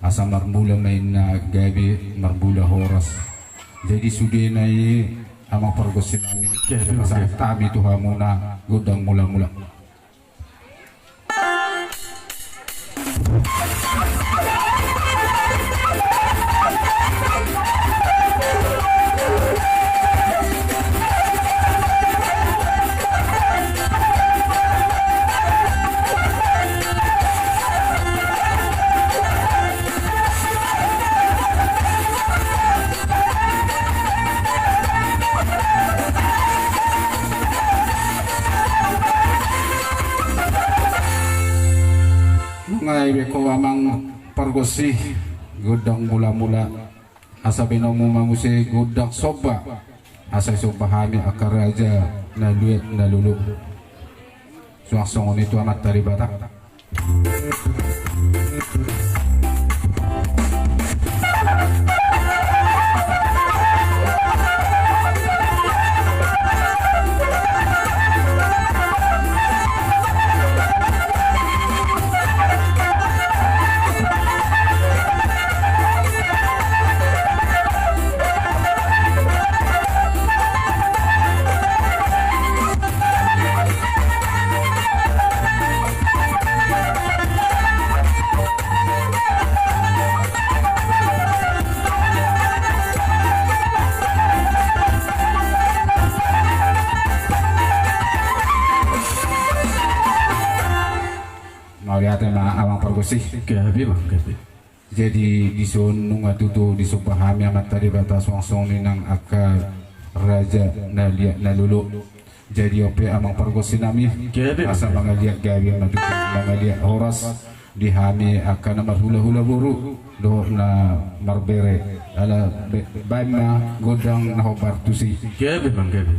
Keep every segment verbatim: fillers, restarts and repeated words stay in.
Asa marmula ma inna gabe, marmula horas. Jadi sudena i, amang pargonsi nami, pasahat hami tu hamuna gondang mula-mula. Nunga dibaen ho amang pargonsi gondang mula-mula. Asa baenonmu ma muse gondang somba. Asa disomba hami angka raja na liat na lolo. Suang songon i tu Amanta Debata. Mauliate ma amang pargonsi. Gabe ma, gabe. Jadi dison nunga tutu disomba hami Amanta Debata suang songon i nang angka raja na liat na lolo. Jadi on pe amang pargonsi nami, asa mangaliat gabe ma tutu, mangaliat horas di hami angka na marhula-hula boru dohot na marbere. Ala baen ma gondang na hombar tusi. Gabe ma, gabe.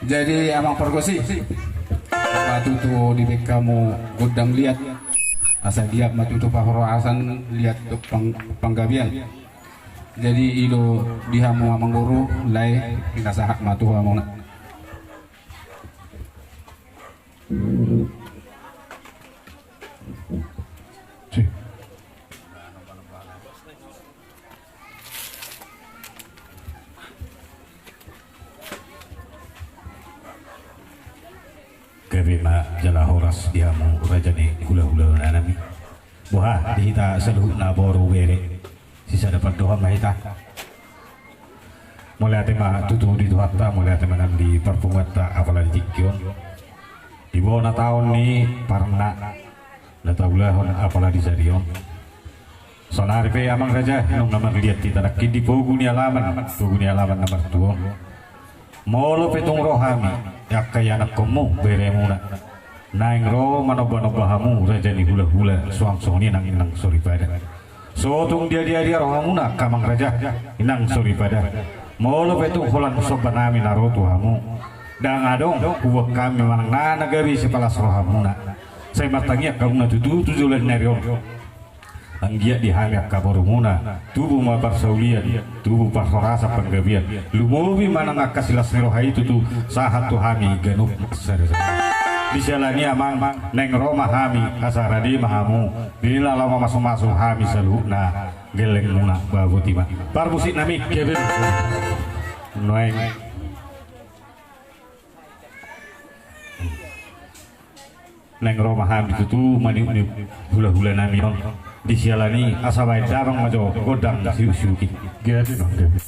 Jadi amang pargonsi, ma tutu dibaen hamu gondang liat, asa liat ma tutu parhorasan, liat dohot pang-, panggabean. Jadi i do di hamu amang boru, lae, pinasahat ma tu hamuna. Gabe ma jala horas di hamu raja ni hulahula nami. Boha di hita saluhutna boru bere, sisada pandohan ma hita. Mauliate ma tutu di Tuhanta, mauliate ma nang di parpunguanta, apala di tingki on. Di bona taon ni parna na taulahon apala di sadari on. Saonari pe amang raja, nunga marliat hita nangkin di pogu ni alaman, pogu ni alaman na martua on. Molo pe tung ro hami, angka ianakkonmu, beremuna, naeng ro manombanomba hamu raja ni hulahula, suang songon i nang inang soripada. So tung diadiadi rohamuna angka amang raja, inang soripada. Molo pe tung holan somba nami na ro tu hamu, ndang adong huboan hami manang na gabe sipalas rohamuna. Sai martangiang hamuna tutu tu joloan ni ari on. Anggiat di hami angka borumuna, tubu ma parsaulian, tubu parhorasan panggabean, lumobi manang angka silas ni roha i tutu sahat tu hami ganup sada-sada. Di siala ni i amang, naeng ro ma hami, asa rade ma hamu, di na laho mamasumasu hami saluhutna gellengmuna, baboti ma. Parmusik nami, gabe. Nuaeng. Naeng ro ma hami tutu maniupniup hulahula nami on. Di siala ni i asa baen damang ma jo gondang siuksiuki. Gabe ma, gabe.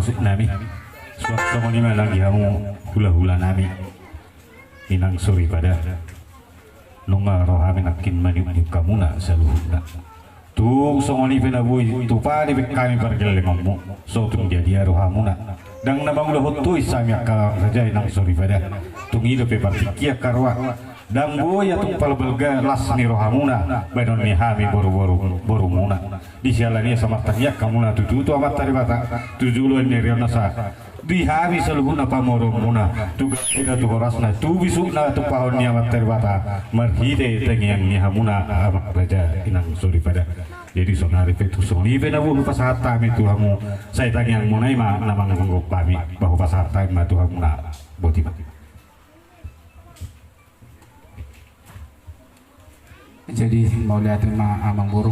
Nami, suang songon i ma nang di hamu hulahula nami, inang soripada. Nunga ro hami nangkin maniuk-iuk hamuna saluhutna. Tung songon i pe na boi tupa dibaen hami pargellengonmu, so tung dia-dia rohamuna. Ndang na mangulahon tois hami angka raja inang soripada. Tung i dope partingkian angka roha. Ndang boi ia tung pala balga las ni rohamuna baenon ni hami boru-boru, borumuna. Di siala ni i asa martangiang hamuna tutu tu Amanta Debata tu joloan ni ari on asa di hami saluhutna pamoruonmuna tu gambirana, tu horasna, tu bisukna tumpahon ni Amanta Debata marhite tangiang ni hamuna amang raja inang soripada. Jadi sonari pe tung songon i pe na boi hupasahat hami tu hamu, sai tangiangmuna i ma na manggokhon hami, ba hupasahat hami ma tu hamuna. Boti ma. Jadi mauliate ma amang boru,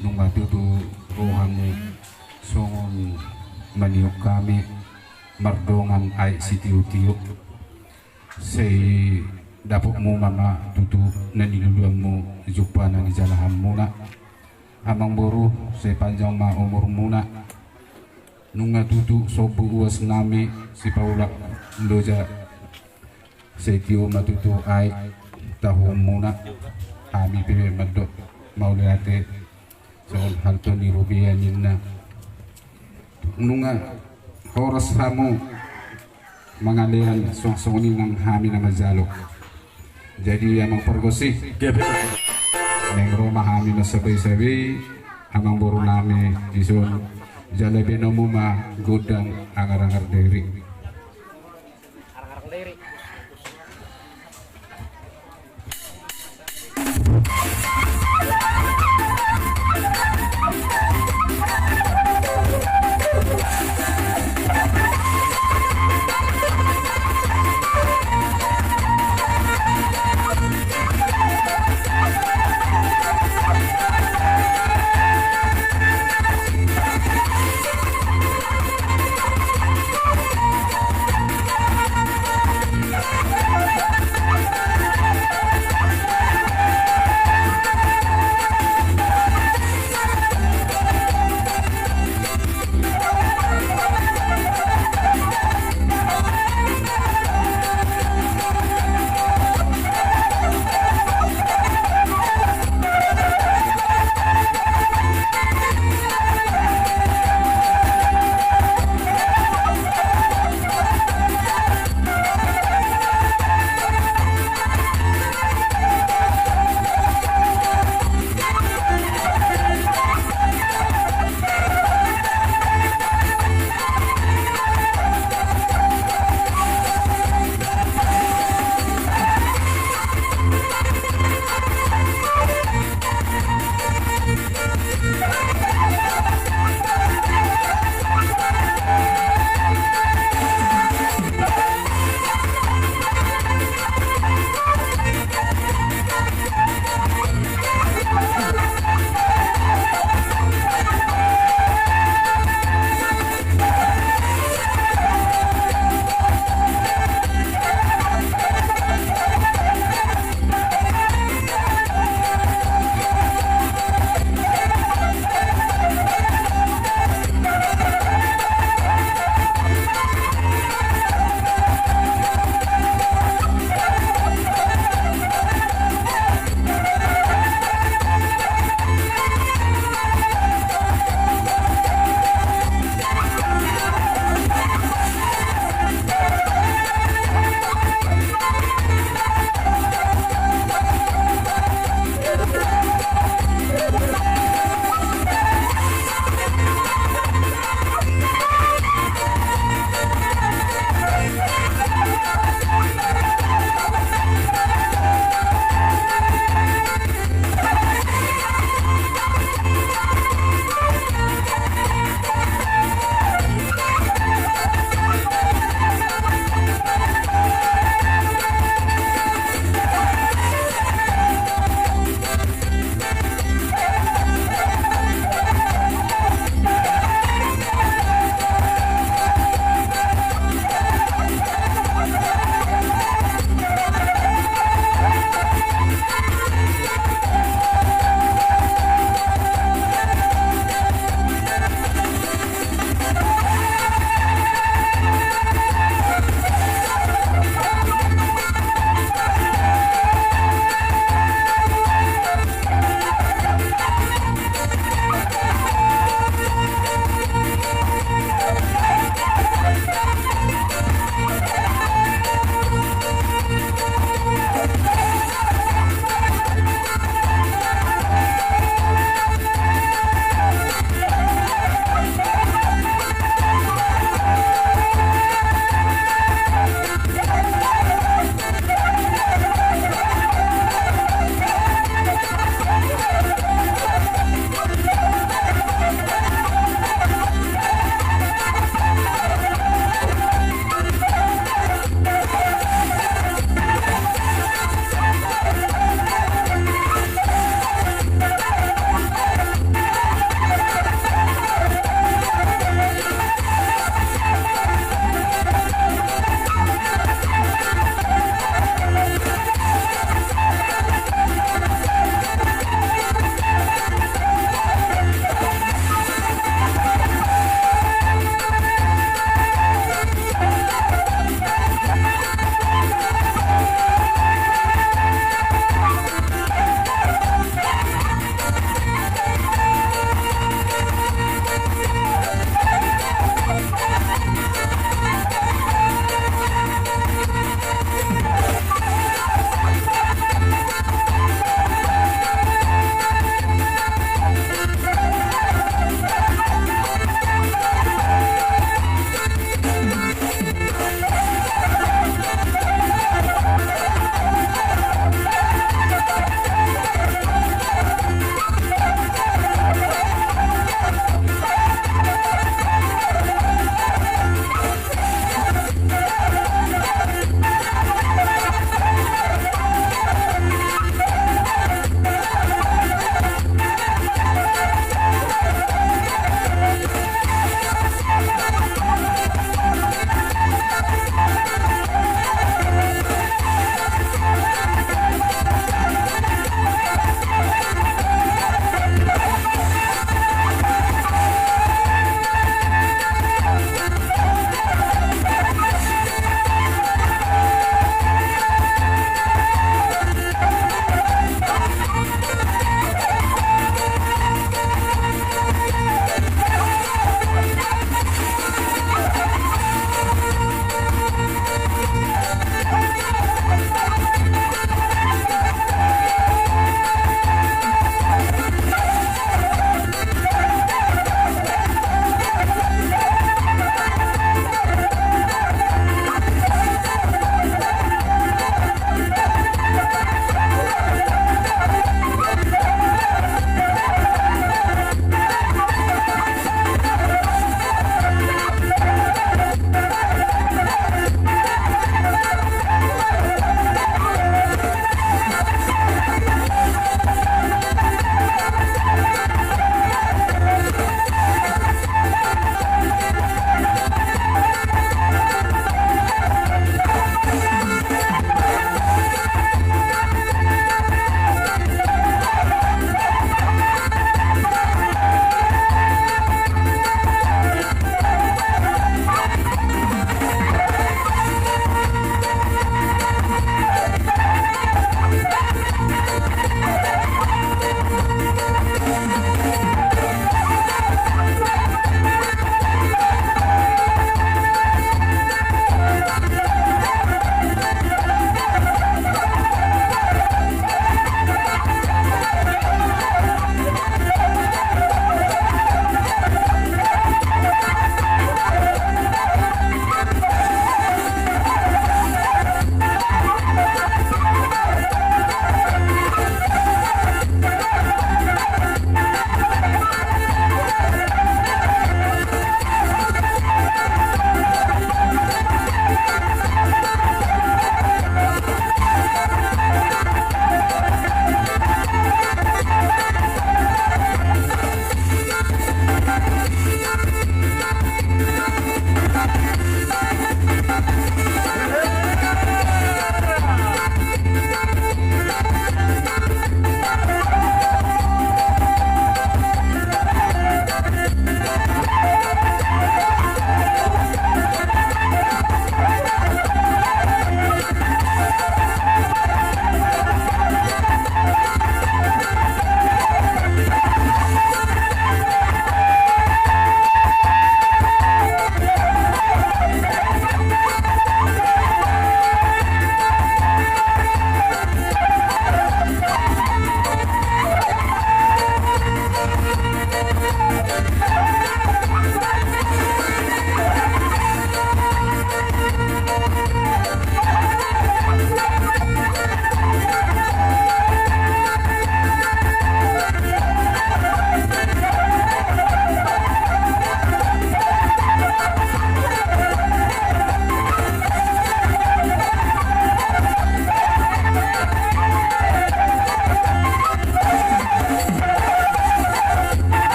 nunga tutu ro hamu songon maniuk hami mardongan aek sitiotio. Sai dapotmuna ma tutu na niluluanmu jumpang na nijalahanmuna. Amang boru, sai panjang ma umurmuna. Nunga tutu sombu uas nami sipaulak loja. Sai tio ma tutu aek tahuonmuna. Hami pe mandok mauliate songon hal tu ni rupia ninna. Nunga horas hamu mangalean suang songon i nang hami na manjalo. Jadi amang pargonsi, naeng ro ma hami na sabai-sabai, amang boru nami dison, jala baenonmu ma gondang angar-angar diri.